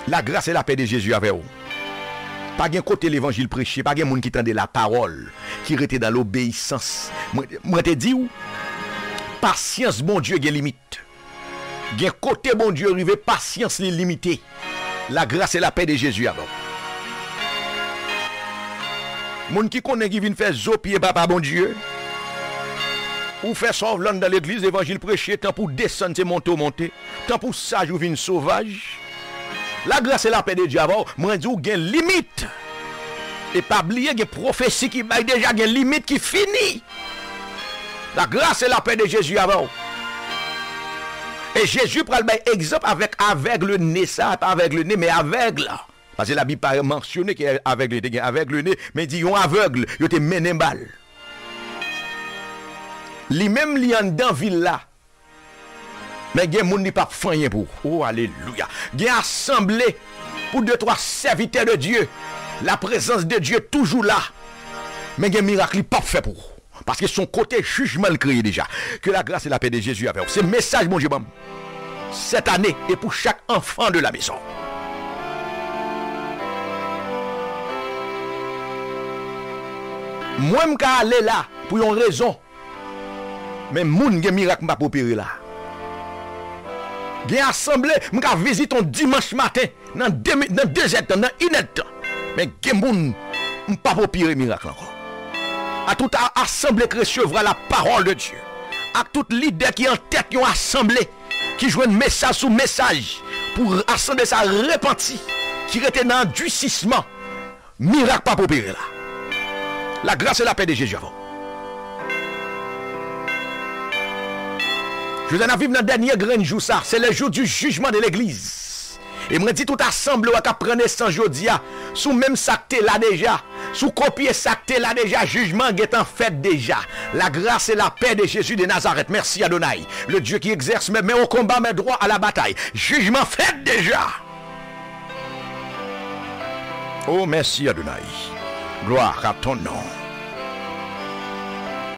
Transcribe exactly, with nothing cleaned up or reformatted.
La grâce et la paix de Jésus avec vous. Pa gen kote levanjil preche, pa gen moun ki tande lapawòl, ki rete nan lobeyisans. Mwen, mwen te di w, pasyans Bondye gen limit. Gen kote Bondye rive, pasyans li limite. La grâce et la paix de Jésus avec vous. Moun ki konnen ki vin fè zo pye papa Bondye. Ou fè sa w vle anndan legliz, levanjil preche, tanpou desann se monte w monte, tanpou saj ou vin sovaj. La grâce et la paix de Dieu avè w, mwen di w gen limit. E pa bliye gen pwofesi ki bay deja, gen limit ki fini. La grâce et la paix de Jésus avè w. E Jezi pral bay egzanp avèk avèg ne sa, pa avèg ne, men avèg la. Paske Labib pa mansyone ke avèg ne, te gen avèg ne, men di yon avèg, yo te mennen ba l. Li menm li anndan vil la. Men gen moun li p ap fè anyen pou. Oh, alelouya. Gen asanble pou de twa sèvitè de Dye. La prezans de Dye toujou la. Men gen mirak li p ap fè pou. Paske se yon kote jijman l kreye deja. Que la grâce et la paix de Jésus avec vous. Se mesaj Bondye ban m. Cette année et pour chaque enfant de la maison. Mwen m ka ale la pou yon rezon. Men moun gen mirak m p ap opere la. Gen asanble m ka vizite yon dimanch maten nan de, nan de zèdtan, nan inèdtan. Men gen moun m p ap opere mirak la ankò. A tout a, asanble ki resevwa la parole de Dieu. Ak tout lidè ki an tèt yon asanble ki jwenn mesaj sou mesaj pou asanble sa repanti, ki rete nan andisisman. Mirak p ap opere la. La grâce et la paix de Jésus avè w. Jodi a n ap viv nan dènye grenn jou sa. C'est le jour du jugement de l'église. E mwen di tout asanble w k ap pran nesans jodi a, si w menm sa k te la deja, si w kopye sa k te la deja, jijman gentan fèt deja. La grâce et la paix de Jésus de Nazareth. Merci Adonai. Le Dieu qui exerce mes mains au combat, mes doigts à la bataille. Jijman fèt deja. Oh, merci Adonai. Gloire à ton nom.